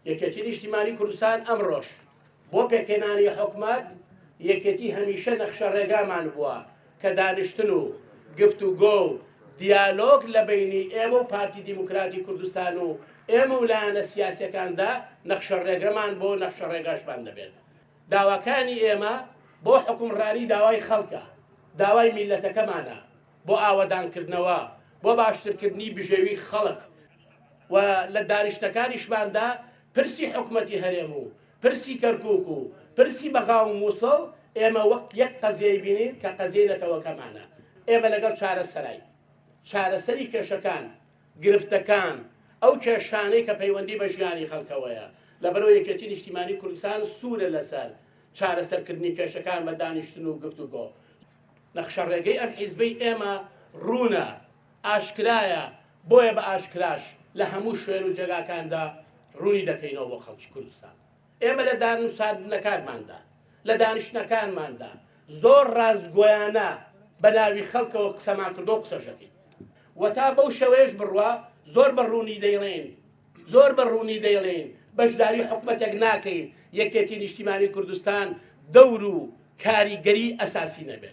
یەکێتی نیشتیمانی کوردستان ئەمڕۆش بۆ پێکهێنانی حکومەت یەکێتی هەمیشە نەخشە ڕێگامان بووە کە دانیشتن و گفتوگۆ و دیالۆگ لە بەینی ئێمە و پارتی دیموکراتی کوردستان و ئێمە و لایەنە سیاسیەکاندا نەخشە ڕێگەمان بۆ نەخشە ڕێگاشمان دەبێت. داواکانی ئێمە بۆ حوکمڕانی داوای خەڵکە، داوای میللەتەکەمانە بۆ ئاوەدانکردنەوە، بۆ باشترکردنی بژێوی خەڵک و لە دانیشتنەکانیشماندا پرسی حکومەتی هەرێم و پرسی کەرکوک و پرسی بەغا و موسڵ ئێمە وەک یەک قەزیەی بینین کە قەزیەی نەتەوەکەمانە. ئێمە لەگەڵ چارەسەراین. چارەسەری کێشەکان، گرفتەکان، ئەو کێشانەی کە پەیوەندی بە ژیانی خەڵکەوەیە. لەبەرئەوە یەکێتی نیشتیمانی کوردستان سوورە لەسەر چارەسەرکردنی کێشەکان بە دانیشتن و گفتوگۆ. نەخشەڕێگەی ئەم حیزبەی ئێمە ڕوونە، ئاشکرایە، بۆیە بە ئاشکراش لە هەموو شوێن و جێگاکاندا ڕوونی دەکەینەوە بۆ خەڵکی کوردستان. ئێمە لە دانوساندنەکانماندا، لە دانیشتنەکانماندا زۆر ڕاستگۆیانە بە ناوی خەڵکەوە قسەمان کردووە و قسەش دەکەین و تا بەو شێوەیەش بڕوا زۆر بە ڕوونی دەیڵێین، زۆر بە ڕوونی دەیڵێین بەشداری حکومەتێک ناکەین یەکێتی نیشتیمانی کوردستان دەور و کاریگەری ئەساسی نەبێت.